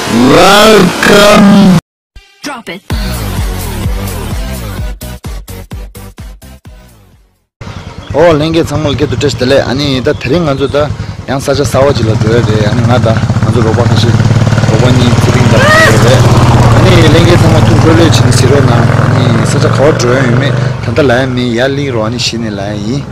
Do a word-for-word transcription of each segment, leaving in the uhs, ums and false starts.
Welcome. Drop it. ཨོ་ལྷན་རྒྱས་ཚང་མ་ལ་སྐྱིད་སྡུག་བཀྲ་ཤིས་བདེ་ལེགས། ཨ་ནི་ད་དེ་རིང་ང་ཚོ་ད་ཡང་ས་ཆ་གསར་བ་ཅིག་ལ་འགྲོ་ཡ་རེད། ཨ་ནི་ང་དང་ང་ཚོ་རོགས་པ་ཁ་ཤས་རོགས་པ་གཉིས་ཚེ་རིང་དང་འགྲོ་ཡ་རེད། ཨ་ནི་ལྷན་རྒྱས་ཚང་མ་ཐུགས་ལྷོད་ལྷོད་བྱས་ནས་གཟིགས་རོགས་གནང་། ཨ་ནི་ས་ཆ་ག་བར་འགྲོ་ཡ་ཡོད་མེད་ད་ལྟ་ལབ་ཡ་མེད། ཡར་སླེབས་རོགས། ཨ་ནི་གཞི་ནས་ལབ་ཡ་ཡིན།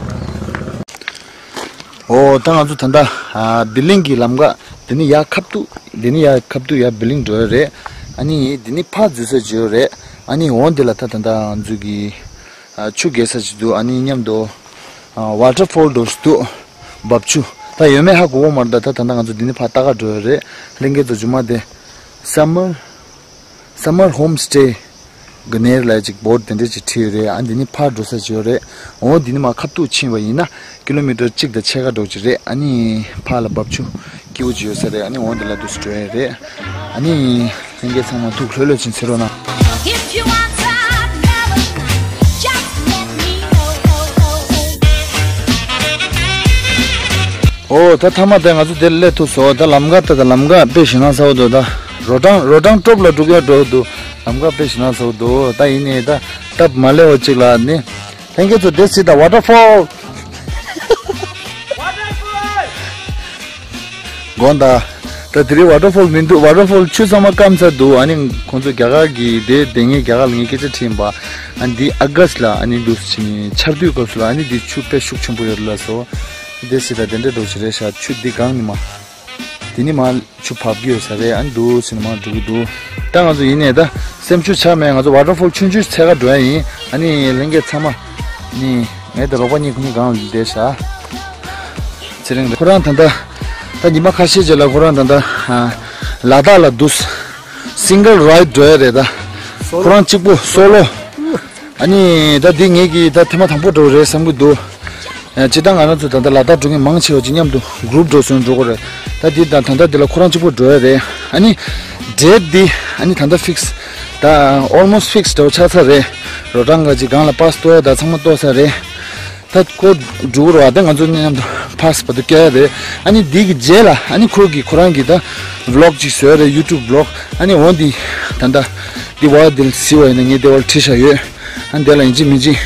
ཨོ་ད་ང་ཚོ་ད་ལྟ་ཨ་བི་ལིང་གི་ལམ་ཁ་འདི་ནས་ཡར་ཁ་ཐུག་འདི་ནས་ཡར་ཁ་ཐུག་ཡར་བི་ལིང་འགྲོ་ཡ་རེད། ཨ་ནི་འདི་ནས་ཕར་འཛུལ་ས་ཅིག་ཡོད་རེད། ཨ་ནི་འོ་འདི་ལ་ད་ད་ལྟ་ང་ཚོ་གི་ཨ་ཆུ་རྒལ་ས་ཅིག་འདུག་ཨ་ནི་མཉམ་དུ་ཨ་ཝ་ཊར་ཕོལ་འདྲ་ཞིག་འདུག་འབབ་ཆུ། ད་ཡོད་མེད་ཧ་གོ་གི་མ་རེད། ད་ད་ད་ལྟ་ང་ཚོ་འདི་ནས་ཕར་ལྟ་ག་འགྲོ་ཡ་རེད། ལྷན་རྒྱས་ཚོ་མཇུག་མ་དེ་སམ་མར་སམ་མར་ཧོམ་སི་ཊེ་གི་ནེར་ལ་ཅིག་བོར་ཌི་དེ་འདྲས་ཅིག་བྲིས་ཡོད་རེད། ཨ་འདི་ནས་ཕར་འགྲོ་ས་ཅིག་ཡོད་རེད། འོ་འདི་ནས་མར་ཁ་ཐུག་ཕྱིན་པ་ཡིན་ན་ཀི་ལོ་མི་ཊར་གཅིག་དང་ཕྱེད་ཀ་འདྲ་པོ་ཅིག་རེད། ཨ་ནི་ཕར་ལ་འབབ་ཆུ་སྐྱིད་པོ་ཅིག་ཡོད་ས་རེད། ཨ་ནི་འོ་འདི་ལ་འདུག་སེ་འགྲོ་ཡ་རེད། ཨ་ནི་ལྷན་རྒྱས་ཚང་མ་ཐུགས་ལྷོད་ལྷོད་བྱས་ནས་གཟིགས་རོགས་གནང་། If you want some melody, just let me know. ཨོ་ད་མཐའ་མ་དེ་ང་ཚོ་དེར་སླེབས་ཐུབ་སོང་། ད་ལམ་ཁ་ད་ད་ལམ་ཁ་དཔེ་ཞེད་སྣང་ཚ་པོ་འདུག་ད་རོ་ཊང་རོ་ཊང་ཊོབ་ལ་འགྲོ་གི་འགྲོ་འདུག་ལམ་ཁ་དཔེ་ཞེད་སྣང་ཚ་པོ་འདུག་ད་ཡིན་ནའི་ད་སྟབས་མ་ལེགས་པ་ཅིག་ལ་ནི་ལྷན་རྒྱས་ཚོ་དེ་སྲིད་ད་ཝ་ཊར་ཕོལ། དགོངས་དག་ད་དེ་རིང་ཝ་ཊར་ཕོལ་མི་འདུག་ཝ་ཊར་ཕོལ་ཆུ་ཚང་མ་སྐམ་ཚར་འདུག་ཨ་ནི་ཁོང་ཚོ་རྒྱ་གར་གྱི་དེ་དེ་ངས་རྒྱ་གར་ལ་ངས་སྐད་ཆ་དྲིས་པ། ཨ་ནི་འདི་ཨ་གྷ་སི་ལ་ཨ་ནི་འདུག་ཕྱིན་ཆར་དུས་སྐབས་སུ་ལ་ཨ་ནི་འདི་ཆུ་དཔེ་ཤུགས་ཆེན་པོ་ཡོད་ལ་སོ། དེ་སྲིད་ད་དེ་འདྲ་འདྲ་པོ་ཞིག་རེད་ཤག་ཆུ་འདི་གང་ནི་མ། དེ་ནི་མ་ཆུ་བབས་ཀྱི་ཡོད་ས་རེད། ཨ་ནི་འདུག་ཟེར་ནས་མར་འགྲོ་གི་འདུག་ད་ང་ཚོ་ཡིན་ནའི་ད་སེམས་ཤུགས་ཆག་མེད། ང་ཚོ་ཝ་ཊར་ཕོལ་ཆུང་ཆུང་འཚོལ་ག་འགྲོ་ཡ་ཡིན། ཨ་ནི་ལྷན་རྒྱས་ཚང་མ་ནི་ངའི་ད་རོགས་པ་གཉིས་ཁོ་གཉིས་སྒང་ལ་བསྡད་ཤག་ཚེ་རིང་ཁོ་རང་ད་ལྟ་ད་ཉི་མ་ཁ་ཤས་རྗེས་ལ་ཁོ་རང་ད་ལྟ་ཨ་ལ་དྭགས་ལ་འདུག་སིང་གལ་རའེ་ཌི་འགྲོ་ཡ་རེད་ད། ཁོ་རང་གཅིག་པོ་སོ་ལོ། ཨ་ནི་ད་འདི་ངེད་ཀྱི་ད་ཐེངས་མ་དང་པོ་འགྲོ་བ་རེད་བསམ་གྱི་འདུག་ཨ་སྤྱིར་བཏང་ང་རང་ཚོ་ད་ལྟ་ལ་དྭགས་འགྲོ་མཁན་མང་ཆེ་བ་ཅིག་མཉམ་དུ་གུ་རུབ་འགྲོ་སོང་འགྲོ་གི་རེད། ད་འདི་ད་ད་ལྟ་འདི་ལ་ཁོ་རང་གཅིག་པོ་འགྲོ་ཡ་རེད། ཨ་ནི་ཌེ་ཊི་འདི་ཨ་ནི་ད་ལྟ་ཕིག་སི་ད་ཨོལ་མོ་སི་ཊི་ཕིག་སི་འདྲ་པོ་ཆགས་ཚར་རེད། རོ་ཊང་ག་ཅིག་སྒང་ལ་པ་སི་གཏོར་ཡ་ད་ཚང་མ་གཏོར་ཚར་རེད། ད་ཁོ་འགྲོ་གི་རེད་བ། ད་ང་ཚོ་མཉམ་དུ་པ་སི་བར་དུ་བསྐྱལ་ཡ་རེད། ཨ་ནི་འདི་གི་རྗེས་ལ་ཨ་ནི་ཁོ་གི་ཁོ་རང་གི་ད་བི་ལོག་ཅིག་བཟོ་ཡ་རེད། ཡུ་ཊུབ་བི་ལོག་ཨ་ནི་འོ་འདི་ད་ད་འདི་བ་འདི་ལ་གཟིགས་པ་ཡིན་ན་ངས་འདི་བར་བྲིས་བཞག་ཡོད། ཨ་འདི་ལ་ཡིན་གཅིག་མིན་གཅིག་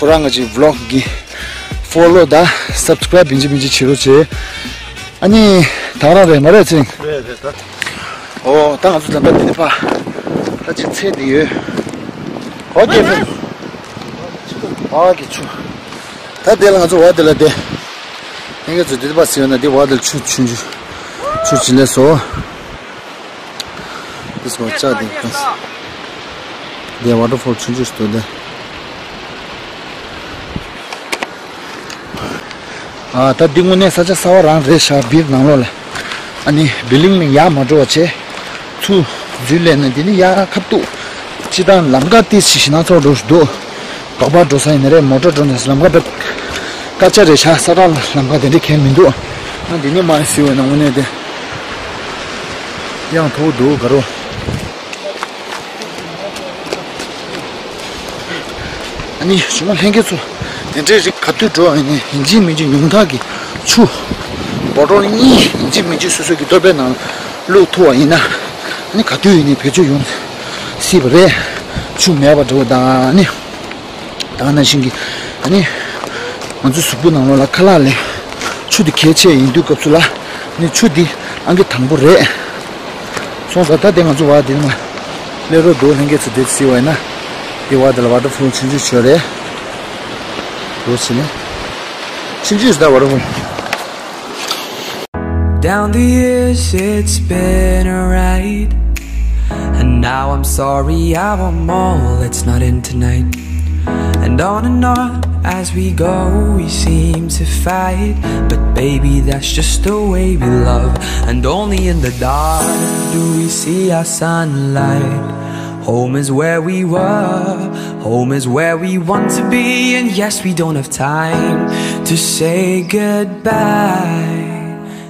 ཁོ་རང་གི་ཅིག་བི་ལོག་གི་ཕོ་ལོ་དང་སབ་སི་ཀ་རའིབ་ཡིན་གཅིག་མིན་གཅིག་བྱེད་རོགས་བྱེད། ཨ་ནི་ད་རང་རེད་མ་རེད་ཚེ་རིང་། རེད་རེད་ད། ཨོ་ད་ང་ཚོ་ད་ལྟ་འདི་ནས་ཕར་ད་ཅིག་ཚེ་འདི་ཡོད། ཨོ་ཀེ་ཕེ། ཨོ་ཀེ་ཆུ། ད་དེ་ལ་ང་ཚོ་བ་དེ་ལ་བསྡད། ངེད་ཀྱི་ཚོ་དེ་ཕར་ཟེར་ན་དེ་བ་དེ་ལ་ཆུ་ཆུ་ཆུ་ཆུ་ཅི་ལས་སོ། དེ་སོ་ལྕགས་དེ་ཁོ། དེ་ཝ་ཊར་ཕོལ་ཆུང་ཆུང་ཞིག་འདུག་དེ། ཨ་ད་འདི་དངོས་གནས་ས་ཆ་གསར་པ་རང་རེད་ཤག་བིར་ནང་ལོགས་ལ། ཨ་ནི་བི་ལིང་ནས་ཡར་མ་འགྲོ་བ་བྱས། ཚུར་འཛུལ་སླེབས་ནས་འདི་ནི་ཡར་ཁ་ཐུག་སྤྱིར་བཏང་ལམ་ཁ་ཏོག་ཙམ་ཞེད་སྣང་ཚ་པོ་འགྲོ་བཞིན་འདུག་ག་པར་འགྲོ་ས་ཡིན་ན་རེད། མོ་ཊ་འགྲོ་ནས་ལམ་ཁ་དཔེ་དཀར་ཆག་རེད་ཤག་ས་ཁྲ་ལམ་ཁ་དེ་འདྲ་གང་ཡང་མི་འདུག་ཨ་འདི་ནི་མར་གཟིགས་པ་ཡིན་ན་དངོས་གནས་དེ་ཡང་མཐོ་པོ་འདུག་ག་རོ། ཨ་ནི་གཞུག་མ་ལྷན་རྒྱས་ཚོ་དེ་འདྲའི་རིགས་ག་དུས་འགྲོ་བ་ཡིན་ནའི་ཡིན་གཅིག་མིན་གཅིག་ཉུང་མཐའ་གི་ཆུ་བོ་ཊལ་གཉིས་ཡིན་གཅིག་མིན་གཅིག་སོ་སོ་གི་ཏོ་པའི་ནང་བླུགས་ཐུབ་པ་ཡིན་ན། ཨ་ནི་ག་དུས་ཡིན་ནའི་བེད་སྤྱོད་ཡོང་སྲིད་པ་རེད། ཆུ་མེད་པ་འདྲ་པོ་དང་ཨ་ནི། ད་ག་ནང་བཞིན་གྱི་ཨ་ནི་ང་ཚོའི་གཟུགས་པོ་ནང་ལོགས་ལ་ཁ་ལག་ལས་ཆུ་དེ་གལ་ཆེ་ཡིན་དུས་སྐབས་སུ་ལ་ནི་ཆུ་འདི་ཨང་ཀི་དང་པོ་རེད། སོང་ཙང་ད་དེ་ང་ཚོ་བ་དེ་ནས་སླེབས་རོགས་འདུག་ལྷན་རྒྱས་ཚོ་དེ་གཟིགས་པ་ཡིན་ན་དེ་བ་དེ་ལ་ཝ་ཊར་ཕོལ་ཆུང་ཆུང་ཞིག་ཡོད་རེད། འདུག་ཟེར་ནས་ཆུང་ཆུང་ཞིག་ད་ཝ་ཊར་ཕོལ། Down the years, it's been a ride. And now I'm sorry, I want more, let's not end tonight. And on and on as we go, we seem to fight. But baby, that's just the way we love. And only in the dark do we see our sunlight. Home is where we were, home is where we want to be. And yes, we don't have time to say goodbye.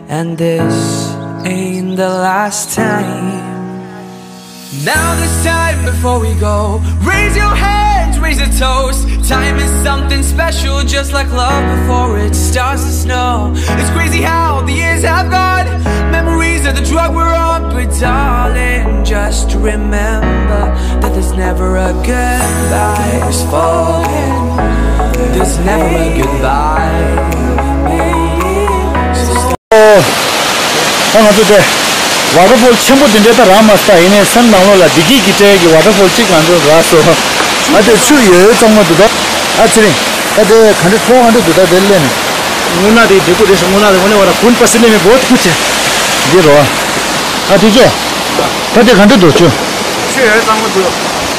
And this ain't the last time. Now this time before we go, raise your hands, raise a toast. Time is something special, just like love before it starts to snow. It's crazy how the years have gone. Memories are the drug we're on, but darling, Just remember that there's never a goodbye. It's falling. There's never a goodbye. ཨོ། ད་ང་ཚོ་དེ་ཝ་ཊར་ཕོལ་ཆེན་པོ་དེ་འདྲའི་ད་རག་མ་སོང་། ཡིན་ནའི་སེམས་ནང་ལོགས་ལ་བདེ་སྐྱིད་ཀྱི་སྤྲད་ཀྱི་ཝ་ཊར་ཕོལ་གཅིག་ང་ཚོ་རག་སོང་། ཨ་དེ་ཆུ་ཡོད་ཡོད་གཙང་མ་འདུག་ད། ཨ་ཚེ་རིང་། ད་དེ་ག་འདྲ་ཐོག་ག་འདྲ་འདུག་ད་དེ་སླེབས་ནས། དངོས་གནས་དེ་བདེ་པོ་རེད་ཤག་དངོས་གནས་དེ་དངོས་གནས་ཝ་ཊར་ཕོལ་པ་སེ་ནས་མི་བོ་ཐུག་ཆེ། འདི་རོ། ཨ་དེ་ཅོ། ད་དེ་ག་འདྲ་འདུག་ཅོ། ཆུ་ཡོད་གཙང་མ་འདུག་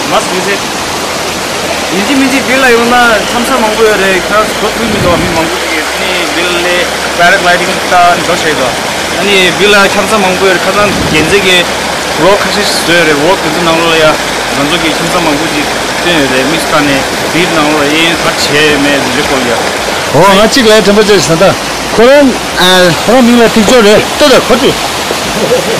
མ་སུ་ཟེར། ཡིན་གཅིག་མིན་གཅིག་བིལ་ལ་ཡོང་ན་འཆམ་ས་མང་པོ་ཡོད་རེད། ཁྱོད་གོ་ཐུབ་མི་འདུག་མི་མང་པོ་ཞིག་གིས་ནི་བིལ་ནས་པེ་ར་གི་ལའི་ཌིང་ལྟ་འགྲོ་བྱས་འདུག་ཨ་ནི་བིལ་ལ་འཆམ་ས་མང་པོ་ཡོད་རེད། ཁ་སང་རྒྱལ་མཚན་གྱིས་ཝི་ལོག་ཁ་ཤས་ཤིག་བཟོས་ཡོད་རེད། ཝི་ལོག་དེ་ཚོ་ནང་ལོགས་ལ་ཡ་ང་ཚོ་གིས་འཆམ་ས་མང་པོ་ཞིག་བཏོན་ཡོད་རེད། མི་ཚོ་ནས་བིལ་ནང་ལོགས་ལ་གཡས་གཡོན་ག་རེ་བྱས་མེད་འདི་འདྲ་སྐོར་ཡ། འོ་ང་གཅིག་ལ་དྲན་པ་བརྗེད་སོང་ད། ཁོ་རང་ཨ་ཁོ་རང་མིང་ལ་ཐིག་ཅོ་རེད། ལྟོས་དང་ཁོ་ཅིག་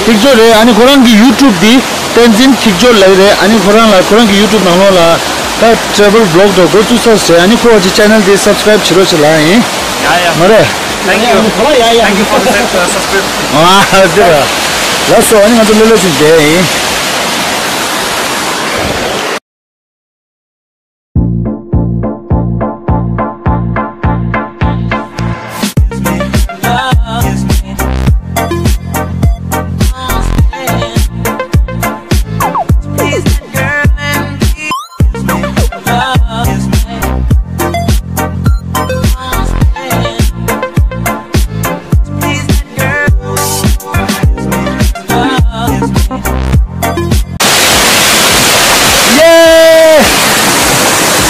ཐིག་ཅོ་རེད། ཨ་ནི་ཁོ་རང་གི་ཡུ་ཊུབ་དེ་བསྟན་འཛིན་ཐིག་ཅོ་ལབ་རེད། ཨ་ནི་ཁོ་རང་ལ་ཁོ་རང་གི་ཡུ་ཊུབ་ནང་ལོགས་ལ་ད་ཊེ་རེ་ཝལ་བི་ལོག་འགྲོ་འགོ་བཙུགས་ས་རེད། ཨ་ནི་ཁོ་བ་ཅིག་ཅེ་ནལ་དེ་སབ་སི་ཀ་རེབ་བྱེད་རོགས་བྱེད་ལ་ཡིན། ཡ་ཡ། མ་རེད། Thank you. Thank you. Thank you for the sub- uh, subscribe. ཨ་དེ་ར། ལགས་སོ། ཨ་ནི་ང་ཚོ་ལོ་ལོ་ཅིག་བསྡད་ཡིན།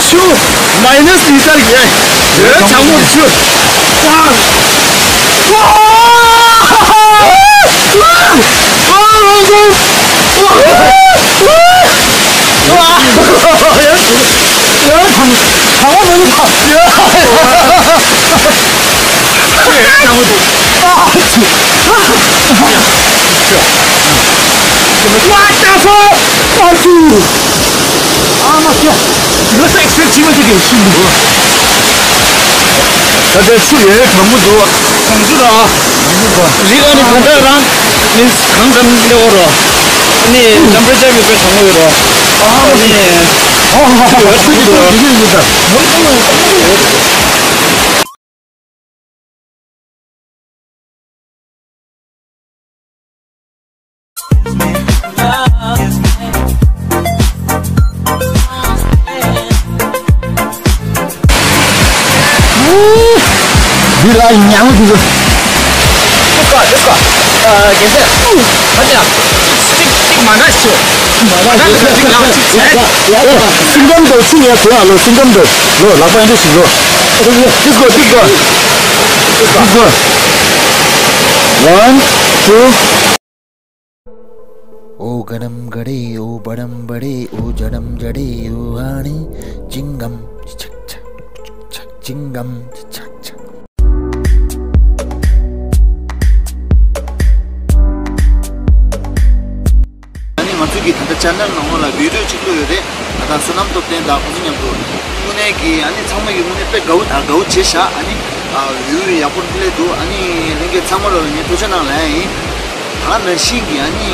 ཆུ་མའི་ནས་ལི་ཊར་ཡོད། ཡོད་ཚང་མ་ཆུ། What the fuck? ཨ་མ་ཤ། ལོ་སེག་སི་ཕེག་ཅི་མ་ཅིག་གི་ཤིན་ཏུ། ད་ལྟའི་ཆུ་ཡོད་གྲང་མོ་འདུག་གྲང་ཆུ་ར། གྲང་མོ་འདུག་རི་ཨ་ནི་གང་འདྲ་རང་ནི་གང་འདྲ་སླེབས་འོ་རོ། ཨ་ནི་ཊེམ་པེ་ཅར་མི་དཔེ་གྲང་མོ་ཡོད་རོ། ཨ་ནི་ཨ་ཆུ་འདུག་ར། འདི་ལ་ཉང་འདུག Let's go, let's go. ཨ། རྒྱལ་མཚན། ཨ་ཅག་སྟིག་སྟིག་མ་འདྲ་ཞིག་མ་འདྲ་ཞིག་ལ་སྟིག་ལ་སྟིག་བྱས། སིང་གམ་དུ་ཆུ་ཡར་ཐོན་ཨ་ལོ། སིང་གམ་དུ་ལོ། ལག་པ་ཡང་འདྲ་ཞིག་ལོ། Let's go, let's go. Let's go. One, two. ཨོ་ག་ཌམ་ག་ཌེ་ཨོ་བ་ཌམ་བ་ཌེ་ཨོ་ཇ་ཌམ་ཇ་ཌེ་ཨོ་ཧ་ནི་ཅིང་གམ་ཆག་ཆག་ཆག་ཅིང་གམ་ཆག་ཆག། ཨ་ནི་ང་ཚོ་གི་ད་ལྟ་ཆེ་ནལ་ནང་ལོགས་ལ་བི་ཌིའོ་གཅིག་བླུགས་ཡོད་རེད། ད་ལྟ་བསོད་ནམས་སྟོབས་ལྡན་དང་ཁོང་ཚོ་མཉམ་དུ་དངོས་གནས་ཀྱི་ཨ་ནི་ཚང་མ་གི་དངོས་གནས་དཔེ་དགའ་བོ་དང་དགའ་བོ་བྱས་ཤག་ཨ་ནི་ཨ་བིའུ་ཡག་པོ་སླེབས་འདུག་ཨ་ནི་ལྷན་རྒྱས་ཚང་མ་ལོ་ལ་ངས་ཐུགས་རྗེ་གནང་ལབ་ཡ་ཡིན། ད་ནང་བཞིན་གྱི་ཨ་ནི་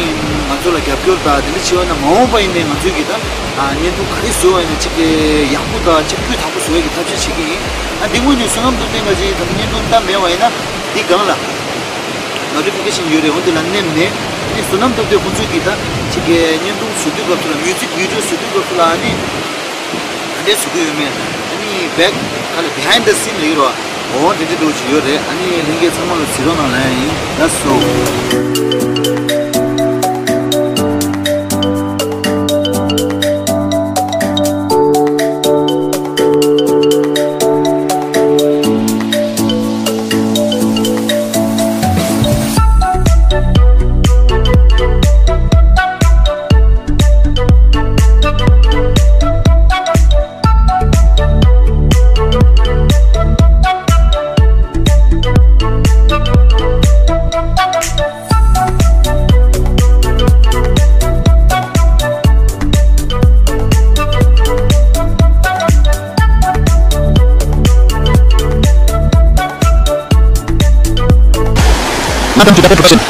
ང་ཚོ་ལ་རྒྱབ་སྐྱོར་དང་དེ་འདྲ་བྱས་པ་ན་མ་འོངས་པ་ཡིན་ནའི་ང་ཚོས་ཀྱི་ད་ཨ་བརྙན་ཐུང་ག་རེ་བཟོས་པ་ཡིན་ན་གཅིག་གི་ཡག་པོ་དང་གཅིག་སྤུས་དག་པོ་བཟོ་ཡ་གི་ཐབས་ཤེས་བྱེད་ཀྱི་ཡིན། ཨ་འདི་དངོས་གནས་བསོད་ནམས་སྟོབས་ལྡན་ང་ཚོའི་ད་བརྙན་ཐུང་བལྟ་མེད་པ་ཡིན་ན་འདི་སྒང་ལ་ནོ་ཊི་ཕི་ཀེ་ཤན་ཡོད་རེད། འོ་འདི་ལ་མནན་ནས་ཨ་ནི་བསོད་ནམས་སྟོབས་ལྡན་ཁོང་ཚོས་ཀྱི་ད་གཅིག་གི་བརྙན་ཐུང་བཟོ་དུས་སྐབས་སུ་ལ་མིའུ་ཛིག་བི་ཌིའོ་བཟོ་དུས་སྐབས་སུ་ལ་ཨ་ནི་ག་འདྲས་བཟོ་གི་ཡོད་མེད། ཨ་ནི་བེག་ཁ་ལ་བི་ཧའིན་ཌི་ད་སིན་ལབ་ཀྱི་རེད་བ། འོ་དེ་འདྲ་འདྲ་བོ་ཅིག་ཡོད་རེད། ཨ་ནི་ལྷན་རྒྱས་ཚང་མ་ལ་གཟིགས་རོགས་གནང་ལབ་ཡ་ཡིན། ལགས་སོ། Welcome to Dapper Production.